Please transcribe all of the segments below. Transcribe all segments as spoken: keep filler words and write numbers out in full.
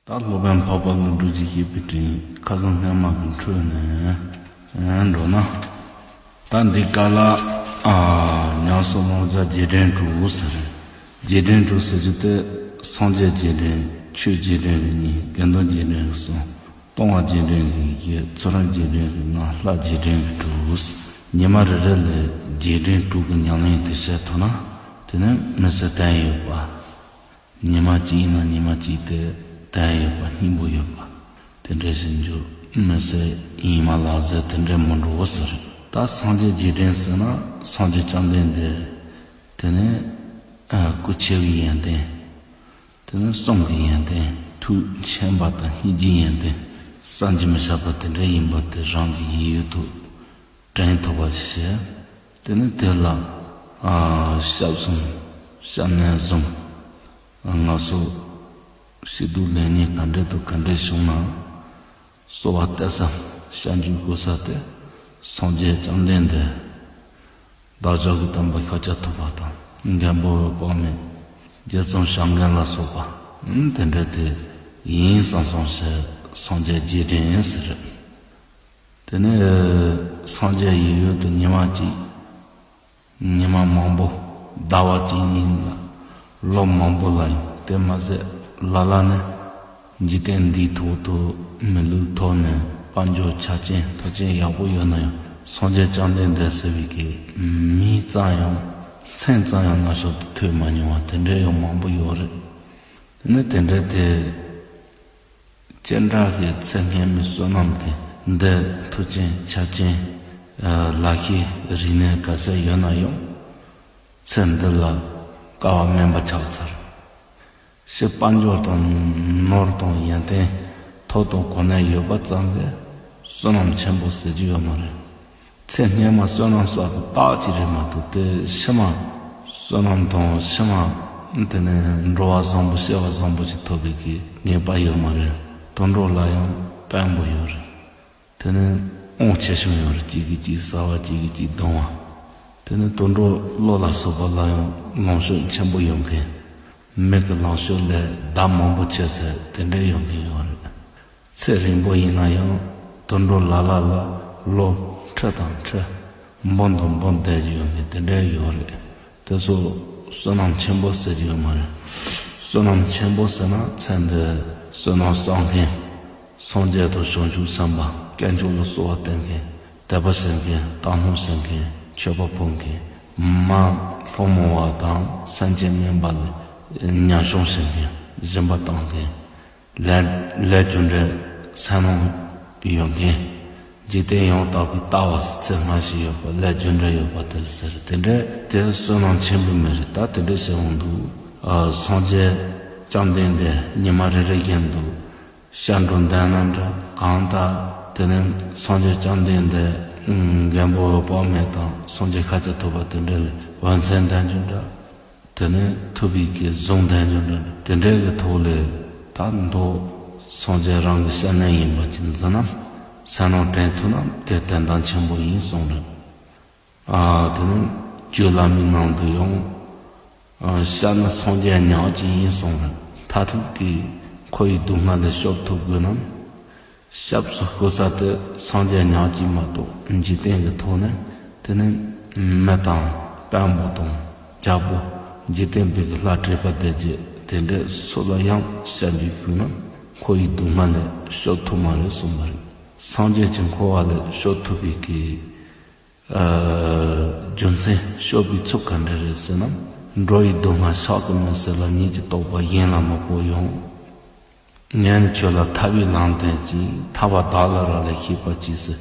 ད་སློབ་དཔོན་འཕགས་པ་ཀླུ་སྒྲུབ་ཀྱི་བཤད་པའི་དྲིན་ཁ་སང་སྔ་མ་གི་འཕྲོས་ནས་འགྲོ་ན། ད་འདི་ག་ལ་ཨ་ཉམས་སུ་བླང་བྱ་རྗེས་དྲན་དྲུག་ཟེར། རྗེས་དྲན་དྲུག་ཟེར་རྒྱུ་དེ་སངས་རྒྱས་རྗེས་དྲན། ཆོས་རྗེས་དྲན་གྱི་གཉིས། དགེ་འདུན་རྗེས་དྲན་གྱི་གསུམ། ལྟུང་བ་རྗེས་དྲན་གྱི་བཞི། ཚུལ་ཁྲིམས་རྗེས་དྲན་གྱི་ལྔ། ལྷ་རྗེས་དྲན་གྱི་དྲུག་ཉི་མ་རེ་རེ་ལ་རྗེས་དྲན་དྲུག་གི་ཉམས་ལེན་དེ་བྱེད་ཐུབ་ན། དེ་ནི་མི་ཚེ་བརྟན་ཡོད་པ། ཉི་མ་གཅིག་ཡིན་ན་ཉི་མ་གཅིག་དེ་བརྟན་ཡོད་པ། སྙིང་པོ་ཡོད་པ། དེ་འདྲ་ཞིག་འཇུག་མི་ཚེ་ཡིན་མ་ལག་རྩལ་དེ་འདྲ་མི་འགྲོ་བོ་ཟེར། ད་སངས་རྒྱས་རྗེས་དྲན་ཟེར་ན་སངས་རྒྱས་བཅོམ་ལྡན་འདས་དེ་ནི་ཨ་སྐུ་ཆེ་བའི་ཡོན་ཏན། དེ་ནི་གསུང་གི་ཡོན་ཏན། ཐུགས་མཁྱེན་པ་དང་སྙིང་རྗེའི་ཡོན་ཏན། བསམ་གྱིས་མི་ཁྱབ་པ་དེ་འདྲ་ཡིན་པ་དེ་རང་གི་ཡིད་ཡུལ་དུ་དྲན་ཐུབ་པ་ཞིག་བྱས། དེ་ནི་དེ་ལ་ཨ་སྐྱབས་གསུམ་སྐྱབས་གནས་གསུམ། ང་ཚོ་སྐྱིད་སྡུག་ལེགས་ཉེས་ག་འདྲ་དང་ག་འདྲ་བྱུང་ན། གསོལ་བ་འདེབས་ས་སྐྱབས་འཇུག་དགོས་ས་དེ་སངས་རྒྱས་བཅོམ་ལྡན་འདས། བདག་ཅག་གི་དམ་པ་ཤཱཀྱ་ཐུབ་པ་དང་། མགོན་པོ་འོད་དཔག་མེད། རྗེ་བཙུན་བྱམས་མགོན་ལ་སོགས་པ། ཨ་དེ་འདྲ་དེ་ཡིན་བསམ་བསམ་བྱས་སངས་རྒྱས་རྗེས་དྲན་ཟེར། དེ་ནས་སངས་རྒྱས་ཡིད་ཡུལ་དུ་ཉི་མ་གཅིག་ཉི་མ་མང་པོ། ཟླ་བ་གཅིག་གཉིས་ལ། ལོ་མང་པོ་ལ་ཡང་དེ་མ་ཟད་ལ་ལ་ནི་འཇིག་རྟེན་འདིའི་ཐོག་ཏུ་མི་ལུས་ཐོབ་ནས་དཔལ་འབྱོར་ཆ་ཅན་ཐོབ་ཅན་ཡག་པོ་ཡོད་ན་ཡང་། སངས་རྒྱས་བཅོམ་ལྡན་འདས་ཟེར་བའི་གི་མིང་ཙམ་ཡང་མཚན་ཙམ་ཡང་རྣ་ཤོག་ཏུ་ཐོས་མ་མྱོང་བ་དེ་འདྲའི་ཡང་མང་པོ་ཡོད་རེད། དེ་ནི་དེ་འདྲའི་དེ། སྤྱན་དྲངས་ཀྱི་ཚེ་སྔོན་མའི་བསོད་ནམས་ཀྱི་འདི་མཐུ་ཅན་ཆ་ཅན། ལག་ཤེས་རིག་གནས་ག་ཚད་ཡོད་ན་ཡང་། ཚེ་འདི་ལ་དཀའ་བ་དམན་པ་ཆགས་ཚར། ཕྱི་དཔལ་འབྱོར་དང་ནོར་དང་ཡོན་ཏན་ཐོབ་དང་གོ་གནས་ཡོད་པ་ཙམ་གྱིས་བསོད་ནམས་ཆེན་པོ་ཟེར་རྒྱུ་ཡོད་མ་རེད། ཚེ་སྔོན་མ་བསོད་ནམས་བསགས་པའི་རྟགས་ཅིག་རེད་མ་གཏོགས། དེ་ཕྱི་མ་བསོད་ནམས་དང་ཕྱི་མ་དེ་ནས་འགྲོ་བ་བཟང་པོ་སྐྱེ་བ་བཟང་པོ་ཞིག་ཐོབ་པའི་གི་ངེས་པ་ཡོད་མ་རེད། དུད་འགྲོ་ལ་ཡང་དཔོན་པོ་ཡོད་རེད། དེ་ནས་དབང་ཆེ་ཆུང་ཡོད་རེད། གཅིག་གིས་གཅིག་ཟ་བ། གཅིག་གིས་གཅིག་རྡུང་བ། དེ་ནས་དུད་འགྲོ་ལོ་ལ་སོགས་པ་ལ་ཡང་ལོངས་སྤྱོད་ཆེན་པོ་ཡོད་མཁན། མི་གི་ལོངས་སྤྱོད་ལས་ཟླ་མང་པོ་ཆེ་ཚད་དེ་འདྲའི་ཡོང་གི་ཡོད་རེད། ཚེ་རིང་པོ་ཡིན་ན་ཡང་དུད་འགྲོ་ལ་ལ་ལ་ལོ་ཁྲི་དང་ཁྲི། འབུམ་དང་འབུམ་བསྡད་ཀྱི་ཡོད་མཁན་དེ་འདྲའི་ཡོད་རེད། དེ་ཚོ་བསོད་ནམས་ཆེན་པོ་ཟེར་གྱི་ཡོད་མ་རེད། བསོད་ནམས་ཆེན་པོ་ཟེར་ན་ཚེ་འདི་བསོད་ནམས་བསགས་མཁན། སངས་རྒྱས་དང་བྱང་ཆུབ་སེམས་དཔའ་དཀོན་མཆོག་ལ་གསོལ་བ་བཏབ་མཁན། དད་པ་བྱེད་མཁན། དག་སྣང་བྱེད་མཁན། མཆོད་པ་ཕུལ་མཁན། མ་ལྷ་མོ་བ་དང་སེམས་ཅན་དམན་པ་ལ་ཉམས་སྐྱོང་བྱེད་མཁན། སྦྱིན་པ་གཏང་མཁན། ལས་ལས་རྒྱུ་འབྲས་སེམས་ནང་ཡོད་མཁན། འཇིག་རྟེན་ཡང་དག་པའི་ལྟ་བ་ཚེ་སྔ་ཕྱི་ཡོད་པ། ལས་རྒྱུ་འབྲས་ཡོད་པ་དེ་ལ་ཟེར། དེ་འདྲ་དེ་བསོད་ནམས་ཆེན་པོའི་མི་རེད། ད་དེ་འདྲ་བྱེད་འོང་འདུག་ཨ་སངས་རྒྱས་བཅོམ་ལྡན་འདས་ཉི་མ་རེ་རེ་བཞིན་དུ་སྐྱབས་འགྲོ་འདོན་ན་འདྲ། གང་ལྟར་དེ་ནས་སངས་རྒྱས་བཅོམ་ལྡན་འདས་མགོན་པོ་འོད་དཔག་མེད་དང་སངས་རྒྱས་ཤཱཀྱ་ཐུབ་པ་དེ་འདྲ་ལ་འོད་མཚན་འདོན་རྒྱུ་འདྲ། དེ་ནས་ཐུབ་པའི་གི་གཟུངས་འདོན་རྒྱུ་འདྲ། དེ་འདྲའི་གི་ཐོག་ལས་ད་མདོ་སངས་རྒྱས་རང་གི་སྐྱབས་གནས་ཡིན་པ་ཅིག་འཛིན་ན། སེམས་ནང་དྲན་ཐུབ་ན་དེ་དོན་དག་ཆེན་པོ་ཡིན་གསུངས་རེད། ཨ་དེ་ནས་རྒྱུད་བླ་མའི་ནང་དུ་ཡང་། ཨ་སྐྱབས་ནི་སངས་རྒྱས་ཉག་གཅིག་ཡིན་གསུངས་རེད། མཐར་ཐུག་གི་འཁོར་བའི་སྡུག་བསྔལ་ལས་སྐྱོབ་ཐུབ་དགོས་ན། སྐྱབས་སུ་བཀུར་ས་དེ་སངས་རྒྱས་ཉག་གཅིག་མ་གཏོགས་འཇིག་རྟེན་གྱི་ཐོག་ནས། དེ་ནས་མི་དང་དཔོན་པོ་དང་རྒྱལ་པོ། འཇིག་རྟེན་པའི་གི་ལྷ་བྲེ་དཀར་སྡེ་བརྒྱད་དེ་འདྲས་སུ་ལ་ཡང་སྐྱབས་འཇུག་ཞུས་ན་འཁོར་བའི་སྡུག་བསྔལ་ལས་སྐྱོབ་ཐུབ་མ་རེད་གསུངས་པ་རེད། སངས་རྒྱས་ཀྱི་འཁོར་བ་ལས་སྐྱོབ་ཐུབ་པའི་གི་ཨ་རྒྱུ་མཚན་སྐྱོབ་པའི་ཚུལ་ག་འདྲ་རེད་ཟེར་ན། འགྲོ་བའི་སྡུག་བསྔལ་བཤགས་ཀྱི་མེད་ཟེར་ལ་ཉིད་ཀྱི་རྟོགས་པ་གཞན་ལ་མི་སྤོ་ཡང་། ངས་ནི་ཁྱོད་ལ་ཐར་པའི་ལམ་སྟོན་ཅིང་། ཐར་པ་བདག་ལ་རག་ལས་ཤེས་པར་གྱིས་ཟེར།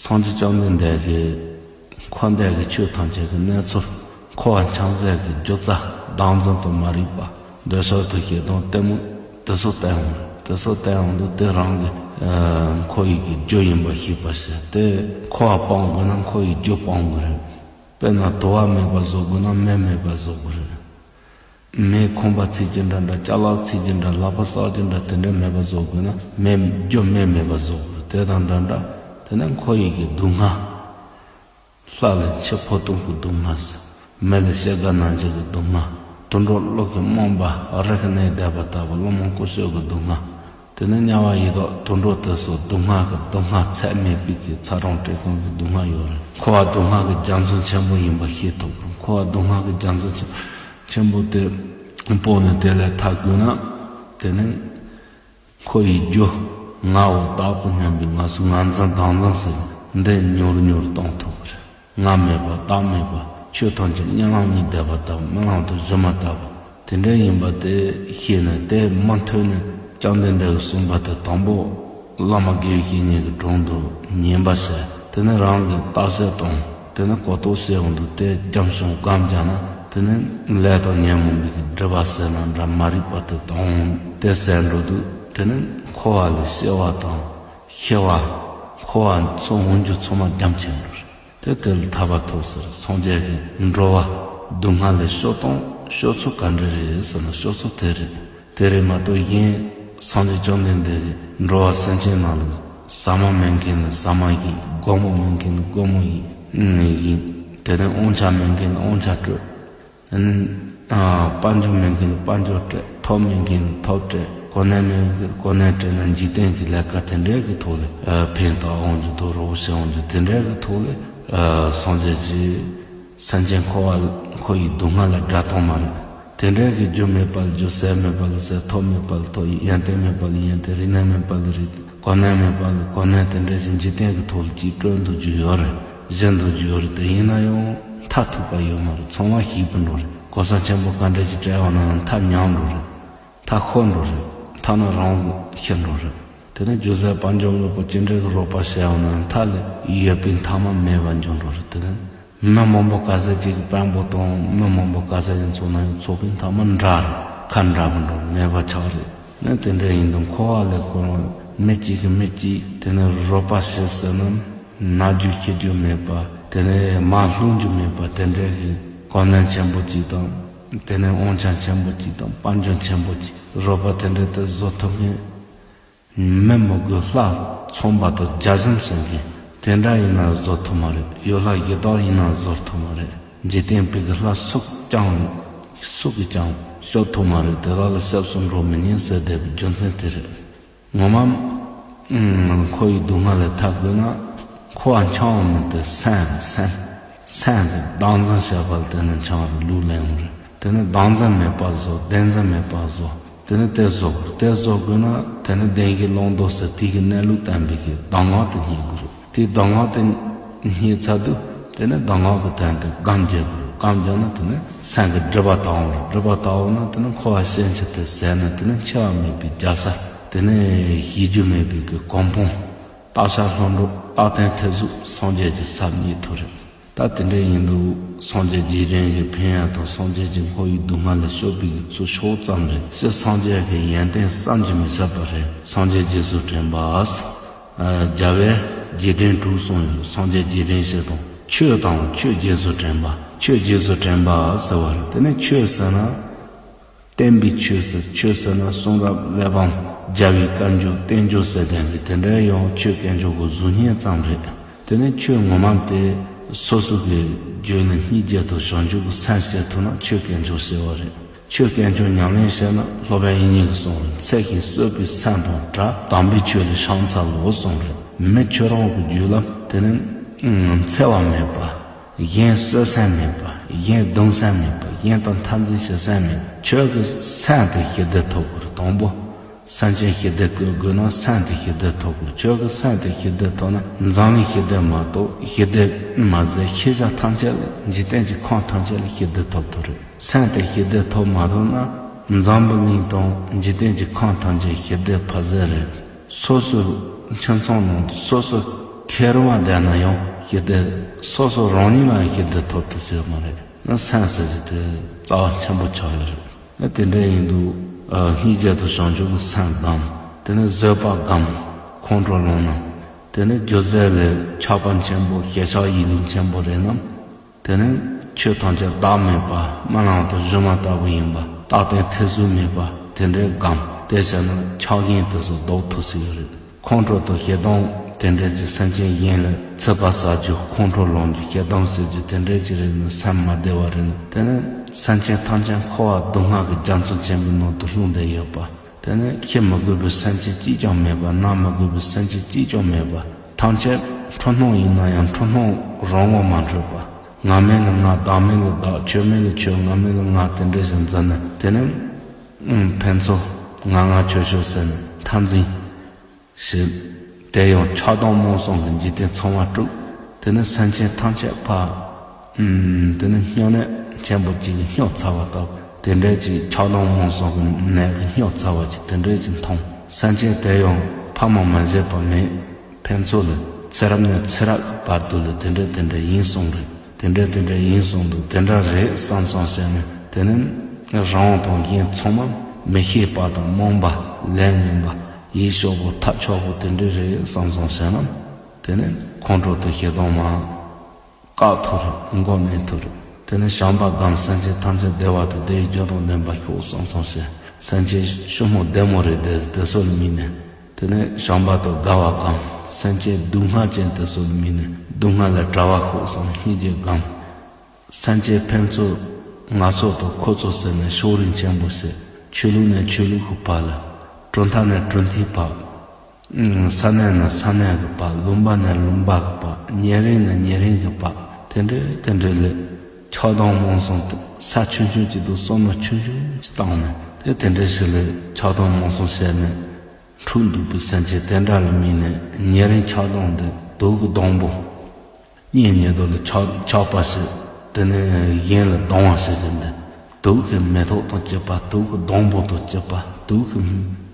སངས་རྒྱས་བཅོམ་ལྡན་འདས་ཀྱིས་འཁོར་འདས་ཀྱི་ཆོས་ཐམས་ཅད་ཀྱི་གནས་ཚུལ། འཁོར་བ་འཆིང་ཚུལ་གྱི་རྒྱུ་རྩ་བདག་འཛིན་དུ་མ་རིག་པ། འདོད་ཆགས་དང་ཞེ་སྡང་གཏི་མུག་དེ་ཚོ་བསྟན་འོང་། དེ་ཚོ་བསྟན་འོང་དུས་དེ་རང་གི་ཨ་འཁོར་བའི་གི་རྒྱུ་ཡིན་པ་ཤེས་པར་བྱ། དེ་འཁོར་བ་སྤང་དགོས་ན་འཁོར་བའི་རྒྱུ་སྤང་དགོས་རེད། དཔེར་ན་དུ་བ་མེད་པ་བཟོ་དགོས་ན་མེ་མེད་པ་བཟོ་དགོས་རེད། མེ་ཁང་པ་ཚིག་གི་འདྲ་འདྲ། ཅ་ལག་ཚིག་གི་འདྲ། ལག་པ་གསག་གི་འདྲ། དེ་འདྲ་མེད་པ་བཟོ་དགོས་ན་མེ་རྒྱུ་མེ་མེད་པ་བཟོ་དགོས་རེད། དེ་དང་འདྲ་འདྲ། དེ་ནས་འཁོར་བའི་གི་སྡུག་བསྔལ། ལྷ་ལ་འཆི་འཕོ་ལྟུང་གི་སྡུག་བསྔལ་ཟེར། མི་ལ་སྐྱེ་རྒ་ན་འཆི་གི་སྡུག་བསྔལ། དུད་འགྲོ་ཀླུ་གི་རྨོངས་པ་རི་ཁ་གནས་བསྡད་པ་ལྟ་བུ་བླུན་རྨོངས་ཀུ་ཤུ་གི་སྡུག་བསྔལ། དེ་ནས་དམྱལ་བ་ཡི་དྭགས་དུད་འགྲོ་དེ་ཚོ་སྡུག་བསྔལ་གྱི་སྡུག་བསྔལ་ཚད་མེད་པའི་གི་ཚ་གྲང་བཀྲེས་སྐོམ་གྱི་སྡུག་བསྔལ་ཡོད་རེད། འཁོར་བ་སྡུག་བསྔལ་གྱི་རྒྱ་མཚོ་ཆེན་པོ་ཡིན་པ་ཤེས་ཐུབ་དགོས། འཁོར་བ་སྡུག་བསྔལ་གྱི་རྒྱ་མཚོ་ཆེན་ཆེན་པོ་དེ་སྤོང་ནས་དེ་ལས་ཐར་དགོས་ན། དེ་ནས་འཁོར་བའི་རྒྱུ་ངའོ་བདག་པོ་སྙམ་པའི་ངང་ཚུལ་ངར་འཛིན་བདག་འཛིན་ཟེར་འདི་མྱུར་མྱུར་གཏོང་ཐུབ་ཀྱི་རེད། ང་མེད་པ་བདག་མེད་པ་ཆོས་ཐམས་ཅད་གཉིད་ལམ་གཉིད་བསྡད་པ་ལྟ་བུ་རྨི་ལམ་དུ་བཞུ་མ་ལྟ་བུ་དེ་འདྲ་ཡིན་པ་དེ་ཤེས་ནས། དེ་མུ་མཐུད་ནས་བཅོམ་ལྡན་འདས་ཀྱིས་གསུངས་པ་དེ་དང་པོ་བླ་མ་དགེ་བའི་བཤེས་གཉེན་གྱི་དྲུང་དུ་ཉན་པ་བྱས། དེ་ནས་རང་གིས་བརྟག་དཔྱད་དང་དེ་ནས་གོ་རྟོགས་བྱས་འོང་དུས་དེ་འཇམ་ཞིང་སྒོམ་བརྒྱབ་ན། དེ་ནས་ལས་དང་ཉོན་མོངས་པའི་སྒྲིབ་པ་སེལ་ན་འདྲ། མ་རིག་པ་དེ་དང་དེ་སེལ་འགྲོ་དུས་དེ་ནས་འཁོར་བ་ལས་སྐྱེ་བ་དང་ཤི་བ། འཁོར་བ་ཚོ་འོང་རྒྱུ་ཚང་མ་འཇམ་ཆེན་འགྲོ་རེད། དེ་དེ་ལ་ཐར་པ་ཐོབ་ཟེར། སངས་རྒྱས་ཀྱིས་འགྲོ་བ་སྡུག་བསྔལ་ལས་སྐྱོབ་སྟངས་སྐྱོབ་ཚུལ་ག་འདྲ་རེད་ཟེར་ན། སྐྱོབ་ཚུལ་དེ་རེད། དེ་རེད་མ་གཏོགས་གཞན་སངས་རྒྱས་བཅོམ་ལྡན་འདས་ཀྱིས་འགྲོ་བ་སེམས་ཅན་རྣམས་ལ་ཟབ་མོ་མེད་མཁན་ལ་ཟབ་མོ་བྱིན། སྒོར་མོ་མེད་མཁན་ལ་སྒོར་མོ་བྱིན། དེ་ནས་དབང་ཆ་མེད་མཁན་ལ་དབང་ཆ་སྤྲོད། དེ་ནས་ཨ་དཔལ་འབྱོར་མེད་མཁན་ལ་དཔལ་འབྱོར་སྤྲད། ཐོབ་མེད་མཁན་ལ་ཐོབ་སྤྲད། གོ་གནས་མེད་མཁན་ལ་གོ་གནས་སྤྲད་ན། འཇིག་རྟེན་གྱི་ལས་ཀ་དེ་འདྲའི་གི་ཐོག་ལ་ཨ་ཕན་ཐོགས་འོང་རྒྱུ་དང་རོགས་བྱེད་འོང་རྒྱུ་དེ་འདྲའི་གི་ཐོག་ལ་ཨ་སངས་རྒྱས་ཀྱིས་སེམས་ཅན་འཁོར་བ་འཁོར་བའི་སྡུག་བསྔལ་ལས་བསྒྲལ་སྟངས་མ་རེད། དེ་འདྲའི་གི་རྒྱུ་མེད་པ་ལ་རྒྱུ། ཟས་མེད་པ་ལ་ཟས། ཐོབ་མེད་པ་ལ་ཐོབ། ཡོན་ཏན་མེད་པ་ལ་ཡོན་ཏན། རིག་གནས་མེད་པ་ལ་རིག་གནས། གོ་གནས་མེད་པ་ལ་གོ་གནས། དེ་འདྲ་ཞིག་འཇིག་རྟེན་གྱི་ཐོག་ལ་ཅིག་སྤྲོད་འདུག་རྒྱུ་ཡོད་རེད། བཞེས་འདུག་རྒྱུ་ཡོད་རེད། དེ་ཡིན་ན་ཡང་མཐར་ཐུག་པ་ཡོད་མ་རེད། ཚང་མ་ཞིག་པུ་འགྲོ་རེད། གོ་ས་ཆེན་པོ་ག་འདྲ་ཞིག་སྤྲད་ཡོང་ན་ཡང་མཐར་ཉམས་འགྲོ་རེད། མཐར་ཤོར་འགྲོ་རེད། མཐའ་ན་རང་ཤི་འགྲོ་རེད། དེ་ནས་རྒྱུ་ཟས་དཔལ་འབྱོར་དངོས་པོ་ཅི་འདྲའི་གི་རོགས་པ་བྱས་ཡོང་ན་ཡང་མཐའ་ལ་ཡོད་པའི་མཐའ་མ་མེད་པར་འགྱུར་འགྲོ་རེད། དེ་ནས་མི་མང་པོ་ག་ཚད་ཅིག་གི་དཔོན་པོ་དང་མི་མང་པོ་ག་ཚད་ཅིག་འཚོགས་ན་ཡང་ཚོགས་པའི་མཐའ་མ་འདྲ་རེད། ཁ་འདྲ་པོ་འགྲོ་མེད་པ་ཆགས་རེད། ནི་དེ་འདྲ་ཡིན་དུས་འཁོར་བ་ལས་ཁོ་རང་མི་གཅིག་གིས་མི་གཅིག་དེ་ནས་རོགས་པ་བྱེད་ཟེར་ན་ན་རྒྱུ་ཤི་རྒྱུ་མེད་པ། དེ་ནས་མར་ལྷུང་རྒྱུ་མེད་པ། དེ་འདྲའི་གི་གོ་གནས་ཆེན་པོ་གཅིག་དང་། དེ་ནས་དབང་ཆ་ཆེན་པོ་གཅིག་དང་། དཔལ་འབྱོར་ཆེན་པོ་གཅིག། རོགས་པ་དེ་འདྲ་དེ་བཟོ་ཐུབ་མཁན། མི་མི་དགོས་ལྷ་ཚངས་པ་དང་བརྒྱ་གཞོན་ཟེར་མཁན་དེ་འདྲ་ཡིན་ན་བཟོ་ཐུབ་མ་རེད། གཡུལ་ལྷ་གཞི་བདག་ཡིན་ན་བཟོ་ཐུབ་མ་རེད། འཇིག་རྟེན་པའི་གི་ལྷ་སུ་ཀྱང་སུ་གིས་ཀྱང་སྐྱོབ་ཐུབ་མ་རེད། དེ་དག་ལ་སྐྱབས་སུ་འགྲོ་མི་ཉན་ཟེར་བསྡད་པའི་རྒྱུ་མཚན་དེ་རེད། ངོ་མ་འཁོར་བའི་སྡུག་བསྔལ་ལས་ཐར་དགོས་ན་འཁོར་བ་འཆིང་བ་མིན་ཏེ་སེམས་རེད། སེམས། སེམས་ཀྱི་བདག་འཛིན་བྱས་པ་ལ་བརྟེན་ནས་འཆིང་བ་རེད། ལུགས་ལས་ཡོང་རེད། དེ་ནི་བདག་འཛིན་མེད་པ་བཟོ། བདེན་འཛིན་མེད་པ་བཟོ། དེ་ནི་དེ་བཟོ་དགོས། དེ་བཟོ་དགོས་ན་དེ་ནི་བདེན་བཞིའི་ཀློང་རྡོལ་ཟེར་དེ་གི་གནས་ལུགས་བསྟན་པའི་གི་གདམས་ངག་དེ་རྙེད་དགོས་རེད། དེའི་གདམས་ངག་དེ་རྙེད་ཚར་དུས་དེ་ནི་གདམས་ངག་གི་དོན་དེ་སྒོམ་རྒྱག་དགོས་རེད། སྒོམ་རྒྱག་ན་དེ་ནི་སེམས་ཀྱི་སྒྲིབ་པ་དག་འོང་རེད། སྒྲིབ་པ་དག་འོང་ན་དེ་ནི་འཁོར་བ་ཕྱིན་ཆད་དེ་ཟད་ནས་དེ་ནི་འཆི་བ་མེད་པའི་རྒྱལ་ས། དེ་ནི་ཞི་རྒྱུ་མེད་པའི་གི་གོ་འཕང་། རྟག་ཆགས་ལྷུན་གྲུབ། རྟག་བརྟན་ཐེར་ཟུག་སངས་རྒྱས་ཀྱི་ས་རྙེད་ཐུབ་རེད། ད་དེ་འདྲ་ཡིན་དུས་སངས་རྒྱས་རྗེས་དྲན་གྱི་ཕན་ཡོན་དང་སངས་རྒྱས་ཀྱིས་འཁོར་བའི་སྡུག་བསྔལ་ལས་སྐྱོབ་པའི་གི་ཚུལ་ཕྱོགས་ཙམ་རེད། སྤྱིར་སངས་རྒྱས་ཀྱི་ཡོན་ཏན་བསམ་གྱིས་མི་ཁྱབ་པ་རེད། སངས་རྒྱས་རྗེས་སུ་དྲན་པ། ཨ་རྒྱལ་བས་རྗེས་དྲན་དྲུག་གསུངས་ཡོད། སངས་རྒྱས་རྗེས་དྲན་བྱེད་དང་། ཆོས་དང་ཆོས་རྗེས་སུ་དྲན་པ། ཆོས་རྗེས་སུ་དྲན་པ་ཟེར་བ་རེད། དེ་ནས་ཆོས་ཟེར་ན། བསྟན་པའི་ཆོས་ཟེར། ཆོས་ཟེར་ན་གསུང་རབ་གླེགས་བམ་རྒྱལ་བའི་བཀའ་འགྱུར་བསྟན་འགྱུར་ཟེར་ལྡན་པའི་དེ་འདྲའི་ཡང་ཆོས་དཀོན་མཆོག་གི་གཟུགས་བརྙན་ཙམ་རེད། དེ་ནས་ཆོས་ངོ་མ་དེ་སོ་སོ་གི་རྒྱུད་ལ་སྙིང་རྗེ་དང་བྱང་ཆུབ་ཀྱི་སེམས་སྐྱེ་ཐུབ་ན་ཆོས་དཀོན་མཆོག་ཟེར་བ་རེད། ཆོས་དཀོན་མཆོག་ཉམས་ལེན་བྱས་ན་སློབ་དཔོན་དབྱིག་གཉེན་གྱིས་གསུངས་རེད། ཚེ་ཞིང་གསོས་པའི་སེམས་དང་འདྲ། དམ་པའི་ཆོས་ལ་ཕྱག་འཚལ་ལོ་གསུངས་རེད། མི་ཁྱོད་རང་གི་རྒྱུད་ལ་དེ་ནས་འཚེ་བ་མེད་པ། གཞན་གསོད་སེམས་མེད་པ། གཞན་གདུང་སེམས་མེད་པ། གཞན་དང་འཐབ་འཛིང་བྱེད་སེམས་མེད། ཁྱོད་ཀྱི་སེམས་དེ་ཞི་བདེ་ཐོབ་དགོས་རེད། དང་པོ། སེམས་ཅན་ཞི་བདེ་དགོས་དགོས་ན་སེམས་དེ་ཞི་བདེ་ཐོབ་དགོས། ཁྱོད་ཀྱི་སེམས་དེ་ཞི་བདེ་ཐོབ་ན་འཛམ་གླིང་ཞི་བདེ་མ་གཏོགས་ཞི་བདེ་མ་ཟད་ཤེས་བྱ་ཐམས་ཅད་ལ་འཇིག་རྟེན་གྱི་ཁམས་ཐམས་ཅད་ལ་ཞི་བདེ་ཐོབ་ཐུབ་རེད། སེམས་དེ་ཞི་བདེ་ཐོབ་མ་ཐུབ་ན་འཛམ་བུ་གླིང་དང་འཇིག་རྟེན་གྱི་ཁམས་ཐམས་ཅད་ཞི་བདེ་ཕ་ཟད་རེད། སོ་སོའི་ཁྱིམ་ཚང་ནང་དུ་སོ་སོ་ཁེར་བ་བསྡད་ན་ཡང་ཞི་བདེ། སོ་སོ་རང་ཉིད་ལ་ཡང་ཞི་བདེ་ཐོབ་ཐུབ་ས་ཡོད་མ་རེད། ན་སེམས་ཟེར་རྒྱུ་དེ་རྩ་བ་ཆེན་པོ་ཆགས་ཡོད་རེད། ན་དེ་འདྲ་ཡིན་དུས་སྙིང་རྗེ་དང་བྱང་ཆུབ་ཀྱི་སེམས་དང་། དེ་ནས་བཟོད་པ་སྒོམ། ཁོང་ཁྲོ་ལངས་ན། དེ་ནས་རྒྱུ་ཟས་ལ་ཆགས་པ་ཆེན་པོ་ཞེན་ཆགས་ཡིད་ལུག་ཆེན་པོ་རེད་ན། དེ་ནས་ཆོས་ཐམས་ཅད་བདག་མེད་པ་རྨི་ལམ་དུ་བཞུ་མ་ལྟ་བུ་ཡིན་པ། རྟག་བརྟན་ཐེར་ཟུག་མེད་པ་དེ་འདྲའི་སྒོམ། དེ་བྱས་ན་ཆགས་ཞེན་དེ་ཚོ་ཟློག་ཐུབ་ས་ཡོད་རེད། ཁོང་ཁྲོ་དང་ཞེ་སྡང་དེ་འདྲ་གྱི་སེམས་ཅན་གཞན་ལ་ཚིག་པ་ཟ་རྒྱུ། ཁོང་ཁྲོ་ལངས་རྒྱུ། ཞེ་སྡང་བྱེད་རྒྱུ་དེ་འདྲ་གྱི་རེད་ན་སེམས་མ་བདེ་བ་རེད་ན། དེ་ནི་སེམས་ཅན་ཐམས་ཅད་འཁོར་བ་སྡུག་བསྔལ་གྱི་རྒྱ་མཚོ་ཆེན་པོའི་ནང་དུ་ལྷུང་བསྡད་ཡོད་པ། དེ་ནས་ཤི་མི་དགོས་པའི་སེམས་ཅན་གཅིག་ཀྱང་མེད་པ། ན་མི་དགོས་པའི་སེམས་ཅན་གཅིག་ཀྱང་མེད་པ། ཐམས་ཅད་འཁྲུལ་སྣང་ཡིན་ན་ཡང་འཁྲུལ་སྣང་རང་ངོ་མ་འཕྲོད་པ། ང་མིན་ལ་ང་། བདག་མིན་ལ་བདག། ཁྱོད་མིན་ལ་ཁྱོད། ང་མིན་ལ་ང་། དེ་འདྲ་ཞིག་འཛིན་ནས། དེ་ནས་ཕན་ཚུན་ང་ང་ཁྱོད་ཁྱོད་ཟེར་ནས་མཐའ་འཛིན་ཞེས། དེ་ཡང་ཆགས་སྡང་རྨོངས་གསུམ་གྱི་འཇིག་རྟེན་ཚང་མ་དཀྲུགས། དེ་ནས་སེམས་ཅན་ཐམས་ཅད་ཕར། ཨུམ། དེ་ནས་སྨྱུང་གནས་ཆེན་པོ་གཅིག་གིས་སྨྱོ་ཚར་བ་ལྟ་བུ། དེ་འདྲའི་ཅིག་ཆགས་སྡང་རྨོངས་གསུམ་གྱི་ནད་ཀྱིས་སྨྱོ་ཚར་བ་ཅིག་དེ་འདྲའི་ཅིག་མཐོང་། སེམས་ཅན་དེ་ཡང་ཕ་མ་མ་བྱས་པ་མེད། ཕན་ཚུན་ལ་ཚེ་རབས་ནས་ཚེ་རབས་ཀྱི་བར་དུ་ལ་དེ་འདྲ་དེ་འདྲ་ཡིན་སོང་རེད། དེ་འདྲ་དེ་འདྲ་ཡིན་སོང་འདུག་དེ་འདྲ་རེད་བསམ་བསམ་བྱས་ནས། དེ་ནས་རང་དང་གཞན་ཚང་མ་མི་ཤེས་པ་དང་རྨོངས་པ། ལས་ངན་པ། ཡིད་ཤོར་བོ་ཐབས་ཆག་པོ་དེ་འདྲ་རེད་བསམ་བསམ་བྱས་ན། དེ་ནས་ཁོང་ཁྲོ་དང་ཞེ་སྡང་མ། བཀག་ཐུབ་རེད། འགོག་ནན་ཐུབ་རེད། དེ་ནས་བྱམས་པ་སྒོམ། སེམས་ཅན་ཐམས་ཅད་བདེ་བ་དང་བདེ་བའི་རྒྱུ་དང་ལྡན་པ་ཤོག་བསམ་བསམ་བྱས། སེམས་ཅན་ཕྱི་མོ་བདེ་མོ་རེད་དེ་དེ་ཚོ་ལ་དམིགས་ནས། དེ་ནས་བྱམས་པ་དང་དགའ་བ་སྒོམ། སེམས་ཅན་སྡུག་བསྔལ་ཅན་དེ་ཚོ་ལ་དམིགས་ནས་སྡུག་བསྔལ་ལས་བྲལ་བ་ཤོག་བསམ་སྙིང་རྗེ་སྒོམ། སེམས་ཅན་ཕན་ཚུན་ང་ཚོ་དང་ཁོ་ཚོ་ཟེར་ནས་ཕྱོགས་རིས་ཆེན་པོ་བྱས། ཆོས་ལུགས་ནས་ཆོས་ལུགས་ཀྱི་བར་ལ། གྲུབ་མཐའ་ནས་གྲུབ་མཐའི་བར། ས་གནས་ནས་ས་གནས་ཀྱི་བར། ལུང་པ་ནས་ལུང་པ་གི་བར། ཉེ་རིང་ནས་ཉེ་རིང་གི་བར། དེ་འདྲའི་དེ་འདྲའི་ལས་ཆགས་སྡང་རྨོངས་གསུམ་དེ་ས་ཆུང་ཆུང་གཅིག་ཏུ་བསམ་བློ་ཆུང་ཆུང་ཞིག་བཏང་ནས། དེ་དེ་འདྲའི་ཞིག་ལས་ཆགས་སྡང་རྨོངས་གསུམ་བྱས་ནས་འཁྲུག་འདུག་པའི་སེམས་ཅན་དེ་འདྲ་ལ་དམིགས་ནས། ཉེ་རིང་ཆགས་སྡང་དེ་དུག་གི་སྡོང་པོ། གཉེན་ཉེ་དུ་ལ་ཆགས་ཆགས་པ་ཞིག་དེ་ནས་གཞན་ལ་སྡང་བ་ཞིག་ཡིན་ཏེ། དུག་གི་མེ་ཏོག་དང་བཅས་པ། དུག་གི་སྡོང་པོ་དང་བཅས་པ། དུག་གི་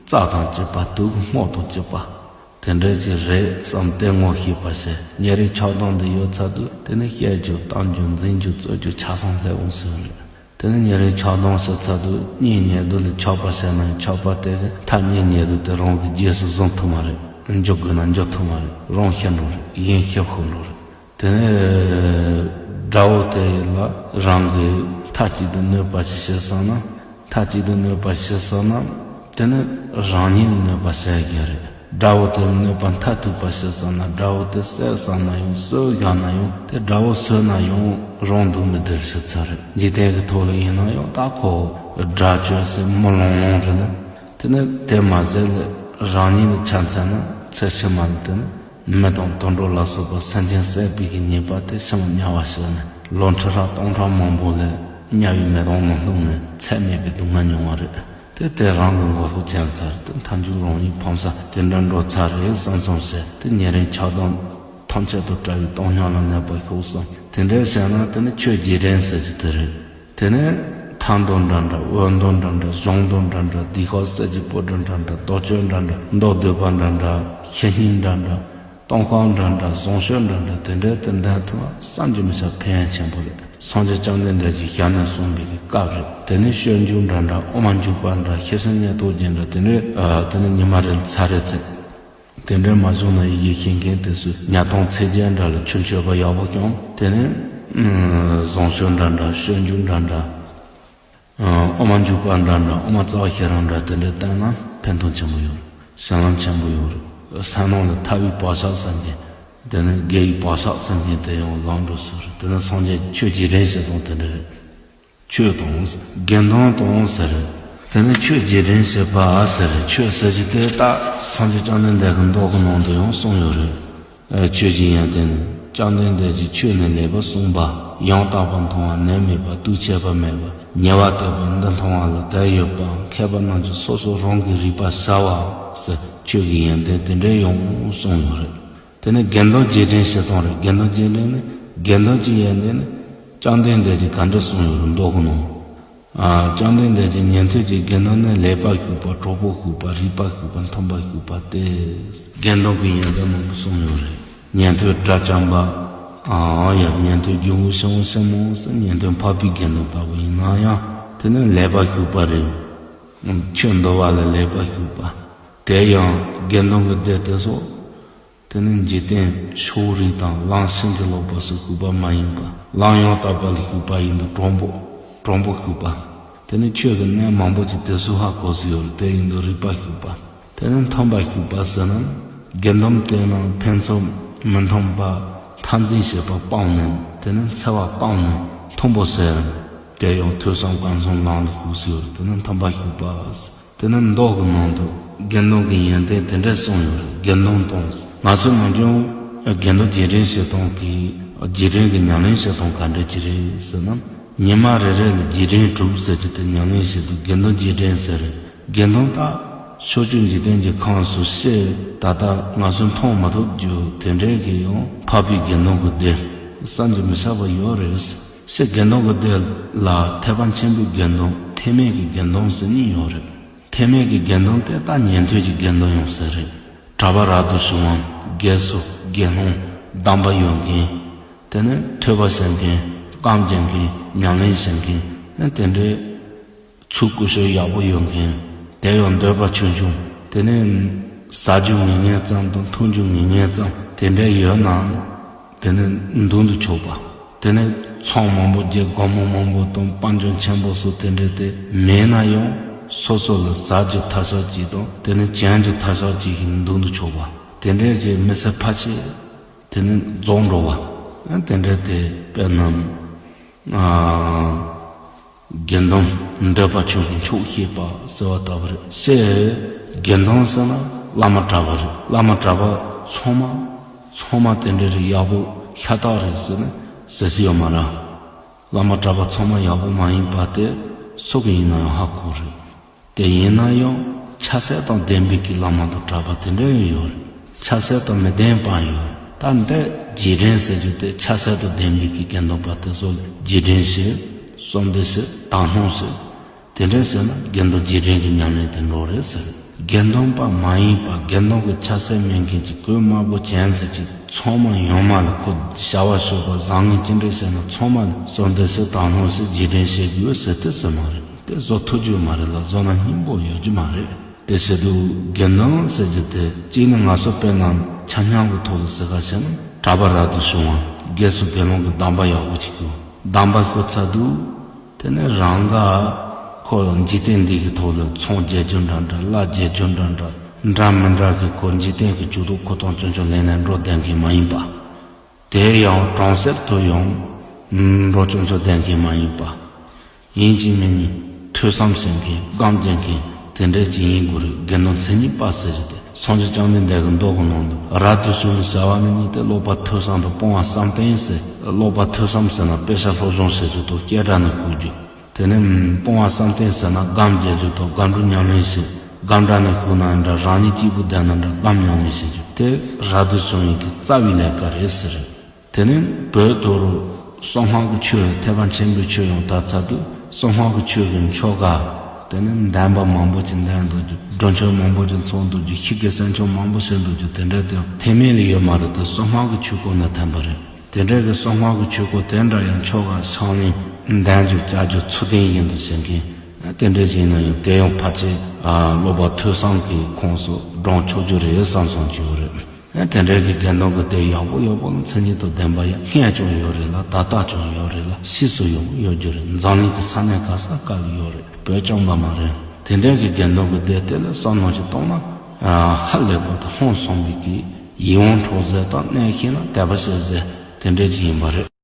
རྩྭ་དང་བཅས་པ། དུག་གི་སྔོ་དང་བཅས་པ། དེ་འདྲ་ཅིག་རེད་བསམ་སྟེ་ངོ་ཤེས་པ་ཞིག་ཉེ་རིང་ཆགས་སྡང་འདི་ཡོད་ཚར་དུས། དེ་ནས་བཤད་རྒྱུ་གཏམ་རྒྱུ་འཛིང་རྒྱུ་རྩོད་རྒྱུ་ཆ་ཚང་སླེབས་འོང་ཟེར་བ་རེད། དེ་ནས་ཉེ་རིང་ཆགས་སྡང་ཞིག་ཚར་དུས། གཉེན་ཉེ་དུ་ལ་ཆགས་པ་བྱས་ན་ཆགས་པ་དེ་གི་མཐའ། གཉེན་ཉེ་དུ་དེ་རང་གི་རྗེས་སུ་བཟུང་ཐུབ་མ་རེད། འཇུག་དགོས་ན་འཇུག་ཐུབ་མ་རེད། རང་ཤི་འགྲོ་རེད། གཞན་ཤི་ཤོར་འགྲོ་རེད། དེ་ནས་དགྲ་བོ་དེ་ལ་རང་གིས་མཐའ་གཅིག་ཏུ་གནོད་པ་ཞིག་བྱེད་བསམ་ན། མཐའ་གཅིག་ཏུ་གནོད་པ་བྱེད་བསམ་ན། དེ་ནི་རང་ཉིད་ལ་གནོད་པ་བྱེད་ཀྱི་རེད། དགྲ་བོ་དེ་ལ་གནོད་པ་མཐའ་གཅིག་ཏུ་བྱེད་བསམ་ན། དགྲ་བོ་དེ་བསད་བསམ་ན་ཡང་། གསོད་བཞག་ན་ཡང་། དེ་དགྲ་བོ་གསོད་ན་ཡང་རང་སྡུག་མི་བདེར་ཞིག་ཚར་རེད། འཇིག་རྟེན་གྱི་ཐོག་ལ་ཡིན་ན་ཡང་། ད་ཁོ་དགྲ་བཅོམ་ཟེར་མི་ལོང་ལོང་རེད་ན། དེ་ནི་དེ་མ་ཟད་ལ་རང་ཉིད་ལ་ཆ་མཚོན་ན། ཚེ་ཕྱི་མ་ལ་དེ་ནི་མི་དང་དུད་འགྲོ་ལ་སོགས་པ་སེམས་ཅན་བསད་པའི་གི་ཉེས་པ་དེ་ཕྱི་མ་དམྱལ་བ་ཞིག་ནས་ལོ་ཁྲི་ཕྲག་སྟོང་ཕྲག་མང་པོ་ལ་དམྱལ་བའི་མེ་དོང་ནང་ལྷུང་ནས་ཚད་མེད་པའི་སྡུག་བསྔལ་མྱོང་བ་རེད། དེ་དེ་རང་གི་མགོ་ཐོག་ཅན་ཚར། དེ་མཐའ་མཇུག་རང་ཉིད་ཕམ་ས་དེ་འདྲ་འགྲོ་ཚར་རེད་བསམ་བསམ་བྱས། དེ་ཉེ་རིང་ཆགས་སྡང་ཐམས་ཅད་དང་བྲལ་བའི་སྟོང་ཉིད་ལ་གནས་པ་ཤོག་བསམ། དེ་འདྲ་བྱས་ན་དེ་ནི་ཆོས་རྗེས་དྲན་ཟེར་རྒྱུ་དེ་རེད། དེ་ནས་མཐའ་འདོན་འདྲ་འདྲ། འོག་འདོན་འདྲ་འདྲ། གཞུང་འདོན་འདྲ་འདྲ། སྡིག་པ་གསེར་གྱི་སྤུ་གྲི་འདྲ་འདྲ། རྡོ་གཅོད་འདྲ་འདྲ། མདོ་སྡུད་པ་འདྲ་འདྲ། ཤེར་སྙིང་འདྲ་འདྲ། སྟོང་ཁམས་འདྲ་འདྲ། བཟང་སྤྱོད་འདྲ་འདྲ། དེ་འདྲའི་དེ་འདོན་ཐུབ་ན་བསམ་གྱིས་མི་ཁྱབ་ཕན་ཡོན་ཆེན་པོ་རེད། སངས་རྒྱས་བཅོམ་ལྡན་འདས་ཀྱི་ཞལ་ནས་གསུངས་པའི་གི་སྐབས་རེད། དེ་ནས་སྤྱོད་འཇུག་འདྲ་འདྲ། དབུ་མ་འཇུག་པ་འདྲ། ཤེར་ཕྱིན་སྙིང་པོ་རྒྱན་འདྲ། དེ་འདྲའི་ཨ་དེ་ནས་ཉི་མ་རེ་ལ་ཚར་རེ་ཚར། དེ་འདྲའི་མ་བྱུང་ན་ཡི་གེ་ཤེས་མཁན་དེ་ཚོས་ཉ་སྟོང་ཚིག་བརྒྱད་འདྲ་ལ་ཆུ་མཆོད་པ་ཡག་པོ་བསྐྱངས། དེ་ནས་ཨ་བཟང་སྤྱོད་འདྲ་འདྲ། སྤྱོད་འཇུག་འདྲ་འདྲ། ཨ་དབུ་མ་འཇུག་པ་འདྲ་འདྲ། དབུ་མ་རྩ་བ་ཤེས་རབ་འདྲ། དེ་འདྲ་བསྟེན་ན་ཕན་ཐོགས་ཆེན་པོ་ཡོད་རེད། བྱིན་རླབས་ཆེན་པོ་ཡོད་རེད། ས་ནང་ལ་ཐར་པའི་བག་ཆགས་ཟེར་མཁན། དེ་ནས་དགེ་བའི་བག་ཆགས་ཟེར་མཁན་དེ་ཡང་ལངས་འགྲོ་སྲིད་རེད། དེ་ནས་སངས་རྒྱས་ཆོས་ཀྱི་རིན་ཞེས་དང་དེ་འདྲ་རེད། ཆོས་དང་། དགེ་འདུན་དང་ཟེར། དེ་ནི་ཆོས་རྗེས་དྲན་བྱེད་པ་ཟེར། ཆོས་ཟེར་གྱི་དེ་ད་སངས་རྒྱས་བཅོམ་ལྡན་འདས་ཀྱི་མདོ་གི་ནང་དུ་ཡང་གསུངས་ཡོད་རེད། ཨ་ཆོས་ཀྱི་ཡོན་ཏན་ནི། བཅོམ་ལྡན་འདས་ཀྱིས་ཆོས་ནི་ལེགས་པར་གསུངས་པ། ཡང་དག་པར་མཐོང་བ་ནད་མེད་པ། དུག་ཆད་པ་མེད་པ། ཉེ་བར་གཏོད་པ་འདི་མཐོང་བ་ལ་དད་ཡོད་པའམ་མཁས་པ་རྣམས་ཀྱིས་སོ་སོ་རང་གིས་རིག་པར་བྱ་བ་ཟེར། ཆོས་ཀྱི་ཡོན་ཏན་དེ་འདྲའི་ཡང་གསུངས་ཡོད་རེད། དེ་ནས་དགེ་འདུན་རྗེས་དྲན་བྱེད་སྟངས་རེད། དགེ་འདུན་རྗེས་དྲན་ནི། དགེ་འདུན་གྱི་ཡོན་ཏན་ནི། བཅོམ་ལྡན་འདས་ཀྱིས་ག་འདྲ་གསུངས་ཡོད་རེད་མདོ་གི་ནང་། ཨ་བཅོམ་ལྡན་འདས་ཀྱིས་ཉན་ཐོས་ཀྱི་དགེ་འདུན་ནི་ལེགས་པར་ཞུགས་པ། གྲོགས་པོར་ཞུགས་པ། རིགས་པར་ཞུགས་པ། མཐུན་པར་ཞུགས་པ་སྟེ། དགེ་འདུན་གྱི་ཡོན་ཏན་མང་པོ་གསུངས་ཡོད་རེད། ཉན་ཐོས་དགྲ་བཅོམ་པ། ཨ་ཡ། ཉན་ཐོས་རྒྱུ་བོ་ཞིང་བོ་ཞིང་མོ་ཟེར། ཉན་ཐོས་འཕགས་པའི་དགེ་འདུན་ལྟ་བུ་ཡིན་ན་ཡང་། དེ་ནི་ལེགས་པར་ཞུགས་པ་རེད། ཆོས་འདུལ་བ་ལ་ལེགས་པར་ཞུགས་པ། དེ་ཡང་དགེ་འདུན་གྱི་སྡེ་དེ་ཚོ། དེ་ནི་འཇིག་རྟེན་ཕྱོགས་རིས་དང་ལམ་ཕྱིན་ཅི་ལོག་པ་སོགས་ཞུགས་པ་མ་ཡིན་པ། ལམ་ཡང་དག་པ་ལ་ཞུགས་པ་ཡིན་དུས་གྲོགས་པོ། གྲོགས་པོར་ཞུགས་པ། དེ་ནི་ཆོས་ཀྱི་གནད་མང་པོ་ཅིག་དེ་ཚོ་ཧ་གོ་སྲོལ་ཡོད་རེད། དེ་ཡིན་དུས་རིགས་པར་ཞུགས་པ། དེ་ནི་མཐུན་པར་ཞུགས་པ་ཟེར་ན། དགེ་འདུན་དེ་རྣམས་ཕན་ཚུན་མི་མཐུན་པ་མཐའ་འཛིན་བྱེད་པ་སྤངས་ནས། དེ་ནི་འཚེ་བ་སྤངས་ནས་མཐུན་པོ་བྱས། དེ་ཡང་ཐོས་བསམ་སྒོམ་གསུམ་ལམ་ལ་ཞུགས་སྲོལ་ཡོད་རེད། དེ་ནི་མཐུན་པར་ཞུགས་པ། དེ་ནས་མདོ་གི་ནང་དུ་དགེ་འདུན་གྱི་ཡོན་ཏན་དེ་འདྲ་གསུངས་ཡོད་རེད། དགེ་འདུན་དང་། ང་ཚོ་ནམ་རྒྱུན་དགེ་འདུན་རྗེས་དྲན་བྱེད་སྟངས་ཀྱི་རྗེས་དྲན་གྱི་ཉམས་ལེན་བྱེད་སྟངས་ག་འདྲ་ཅིག་རེད་ཟེར་ན། ཉི་མ་རེ་རེ་ལ་རྗེས་དྲན་དྲུག་ཟེར་གྱི་དེ་ཉམས་ལེན་བྱེད་དུས་དགེ་འདུན་རྗེས་དྲན་ཟེར་རེད། དགེ་འདུན་དག་ཕྱོགས་བཅུའི་འཇིག་རྟེན་གྱི་ཁམས་སུ་ཤི། ད་ལྟ་ང་ཚོ་མཐོང་མ་ཐུབ་རྒྱུ་དེ་འདྲའི་གི་ཡང་འཕགས་པའི་དགེ་འདུན་གྱི་སྡེ་བསམ་གྱིས་མི་ཁྱབ་པ་ཡོད་རེད། ཤི་དགེ་འདུན་གྱི་སྡེ་ལ་ཐེག་པ་ཆེན་པོའི་དགེ་འདུན། ཐེག་དམན་གྱི་དགེ་འདུན་ཟེར་གཉིས་ཡོད་རེད། ཐེག་དམན་གྱི་དགེ་འདུན་དེ་ད་ཉན་ཐོས་ཀྱི་དགེ་འདུན་ཡོང་ས་རེད། གྲྭ་པ་རབ་ཏུ་བྱུང་བ། དགེ་ཚུལ། དགེ་སློང་། གདམས་པ་ཡོད་མཁན། དེ་ནས་ཐོས་པ་བྱེད་མཁན། སྒོམ་རྒྱག་མཁན། ཉམས་ལེན་བྱེད་མཁན། དེ་འདྲའི་ཚུལ་ཀུ་ཤུ་ཡག་པོ་ཡོད་མཁན། དེ་ཡང་འདོད་པ་ཆུང་ཆུང་། དེ་ནས་ཟ་རྒྱུ་ངེས་ངེས་ཙམ་དང་འཐུང་རྒྱུ་ངེས་ངེས་ཙམ་དེ་འདྲ་ཡོད་ན། དེ་ནས་མདུན་དུ་ཕྱོགས་པ། དེ་ནས་ཚོང་མང་པོ་རྒྱག། སྒོར་མོ་མང་པོ་དང་དཔལ་འབྱོར་ཆེན་པོ་སོགས་དེ་འདྲ་དེ་མེད་ན་ཡང་། སོ་སོ་ལ་ཟ་རྒྱུ་ཐབས་ཤེས་ཅིག་དང་། དེ་ནས་གྱོན་རྒྱུ་ཐབས་ཤེས་ཅིག་གི་མདུན་དུ་ཕྱོགས་པ། དེ་འདྲའི་གི་མི་ཚེ་ཕལ་ཆེར་དེ་ནས་རྫོགས་འགྲོ་བ། དེ་འདྲ་དེ་དཔེར་ན། ཨ། དགེ་འདུན་འདོད་པ་ཆུང་གིས་ཆོག་ཤེས་པ་ཟེར་བ་ལྟ་བུ་རེད། ཤི་དགེ་འདུན་ཟེར་ན་བླ་མ་གྲྭ་པ་རེད། བླ་མ་གྲྭ་པ་ཚང་མ་ཚང་མ་དེ་འདྲ་རེད། ཡག་པོ་ཤ་སྟག་རེད་ཟེར་ན་ཟེར་ས་ཡོད་མ་རེད། བླ་མ་གྲྭ་པ་ཚང་མ་ཡག་པོ་མ་ཡིན་པ་དེ་སུ་གི་ཡིན་ན་ཡང་ཧ་གོ་རེད། དེ་ཡིན་ན་ཡང་ཆབ་སྲིད་དང་ལྡན་པའི་གི་བླ་མ་དང་གྲྭ་པ་དེ་འདྲ་ཡང་ཡོད་རེད། ཆབ་སྲིད་དང་མི་ལྡན་པ་ཡོད་རེད། ད་འདི་རྗེས་དྲན་ཟེར་རྒྱུ་དེ་ཆབ་སྲིད་དང་ལྡན་པའི་གི་དགེ་འདུན་པ་དེ་ཚོ་ལ་རྗེས་དྲན་བྱེད། གསོལ་འདེབས་བྱེད། དག་སྣང་བྱེད། དེ་འདྲ་བྱས་ན་དགེ་འདུན་རྗེས་དྲན་གྱི་ཉམས་ལེན་དེ་འགྲོ་རེད་ཟེར། དགེ་འདུན་པ་མ་ཡིན་པ། དགེ་འདུན་གྱི་ཆབ་སྲིད་མེད་མཁན་གྱི་གོས་དམར་པོ་གྱོན་ཚད་ཀྱི་ཚང་མ་ཡོངས་མ་ལ་ཁོ་བྱ་བ་ཤོད་པ་བཟང་ངན་ཅི་འདྲ་བྱས་ན་ཚང་མ་ལ་གསོལ་འདེབས་བྱེད། དག་སྣང་བྱེད། རྗེས་དྲན་བྱེད་དགོས་ཟེར་དེ་ཟེར་མ་རེད། དེ་བཟོ་ཐུབ་རྒྱུ་མ་རེད་ལ། བཟོ་ན་སྙིང་པོ་ཡོད་རྒྱུ་མ་རེད། དེ་བྱེད་དུས་དགེ་འདུན་ཟེར་རྒྱུ་དེ་གཅིག་ནི་ང་ཚོ་དཔེར་ན་ཆ་སྙོམས་ཀྱི་ཐོག་ལ་ཟེར་ག་བྱས་ན་གྲྭ་པ་རབ་ཏུ་བྱུང་བ། དགེ་ཚུལ། དགེ་སློང་གི་གདམས་པ་ཡག་པོ་ཅིག་ཡོད། གདམས་པ་ཤོད་ཚར་དུས་དེ་ནས་རང་ག་ཁོ་འཇིག་རྟེན་འདི་གི་ཐོག་ལ་ཚོང་རྒྱག་རྒྱུ་འདྲ་འདྲ། གླ་རྒྱག་རྒྱུ་འདྲ་འདྲ། འདྲ་མི་འདྲ་གི་ཁོ་འཇིག་རྟེན་གྱི་ཆོས་དུ་ཁོ་ཐོང་ཆུང་ཆུང་ལེན་ནས་འགྲོ་བསྡད་མཁན་མ་ཡིན་པ། དེ་ཡང་གྲོང་གསེབ་ཏུ་ཡང་འགྲོ་ཆུང་ཆུང་བསྡད་མཁན་མ་ཡིན་པ། ཡིན་གཅིག་མིན་གཉིས་ཐོས་བསམ་བྱེད་མཁན། སྒོམ་རྒྱག་མཁན། དེ་འདྲ་ཅིག་ཡིན་དགོས་རེད། དགེ་འདུན་མཚན་ཉིད་པ་ཟེར་རྒྱུ་དེ། སངས་རྒྱས་བཅོམ་ལྡན་འདས་ཀྱི་མདོ་གི་ནང་དུ་རབ་ཏུ་བྱུང་བའི་བྱ་བ་ནི་གཉིས་ཏེ། ཀློག་པ་ཐོས་བསམ་དང་སྤོང་བ་བསམ་གཏན་ཟེར། ཀློག་པ་ཐོས་བསམ་ཟེར་ན་དཔེ་ཆ་སློབ་སྦྱོང་བྱེད་རྒྱུ་དང་བསྐྱེད་སྒྲ་ནས་ཞུགས་རྒྱུ། དེ་ནས་སྤོང་བ་བསམ་གཏན་ཟེར་ན་སྒོམ་རྒྱག་རྒྱུ་དང་སྒོམ་སྒྲུབ་ཉམས་ལེན་བྱེད། སྒོམ་སྒྲ་ནས་ཞུགས་ན་འདྲ། རང་ཉིད་གཅིག་པུ་བསྡད་ན་འདྲ། སྒོམ་ཉམས་ལེན་བྱེད་རྒྱུ་དེ་རབ་ཏུ་བྱུང་བའི་གི་རྩ་བའི་ལས་ཀ་རེད་ཟེར། དེ་ནས་བོད་དུ་གསང་སྔགས་ཀྱི་ཆོས། ཐེག་པ་ཆེན་པོའི་ཆོས་ཡང་དར་ཚར་དུས་གསང་སྔགས་ཀྱི་ཆོས་ཀྱི་ཆོ་ག་དེ་ནས་འདོན་པ་མང་པོ་ཅིག་འདོན་འདུག་རྒྱུ། སྒྲུབ་མཆོད་མང་པོ་ཅིག་ཚོགས་འདུག་རྒྱུ། ཤིང་གི་གསོལ་མཆོད་མང་པོ་བྱེད་འདུག་རྒྱུ། དེ་འདྲ་དེ་ཐེག་དམན་ལ་ཡོད་མ་རེད་དེ། གསང་སྔགས་ཀྱི་ཆོས་སྐོར་ནས་ཐོན་པ་རེད། དེ་འདྲ་གི་གསང་སྔགས་ཀྱི་ཆོས་སྐོར་དེ་འདྲ་ཡང་ཆོ་ག་ཕྱག་ལེན་འདོན་རྒྱུ་བྱ་རྒྱུ་ཚུལ་ལྡན་ཡིན་འདུག་ཟེར་མཁན་དེ་འདྲ་ཞིག་ཡིན་ན་ཡང་དེ་ཡང་ཕལ་ཆེར་ཀློག་པ་ཐོས་བསམ་གྱི་ཁོངས་སུ་འདྲེན་ཆོག་རྒྱུ་རེད་བསམ་བསམ་གྱི་ཡོད་རེད། དེ་འདྲའི་གི་དགེ་འདུན་གྱི་སྡེ་ཡག་པོ་ཡག་པོ་ལ་མཚན་ཉིད་དང་ལྡན་པ་ཡང་སྔས་ཀྱང་ཡོད་རེད་ལ། ད་ལྟ་ཀྱང་ཡོད་རེད་ལ། ཕྱིས་སུ་ཡང་ཡོད་རྒྱུ་རེད། འཛམ་གླིང་གི་ས་གནས་ག་ས་ག་ལ་ཡོད་རེད། བོད་རྐྱང་པ་མ་རེད། དེ་འདྲའི་གི་དགེ་འདུན་གྱི་སྡེ་དེ་ལ་བསམ་བློ་ཞིག་བཏང་ན། ཧ་ལས་པ་དང་ཧང་སངས་པའི་གི་ཡིད་དབང་འཕྲོག་ཟེར་དང་གནས་ཤིག་ན་དད་པ་བྱེད་ཟེར་དེ་འདྲའི་ཅིག་ཡིན་པ་རེད།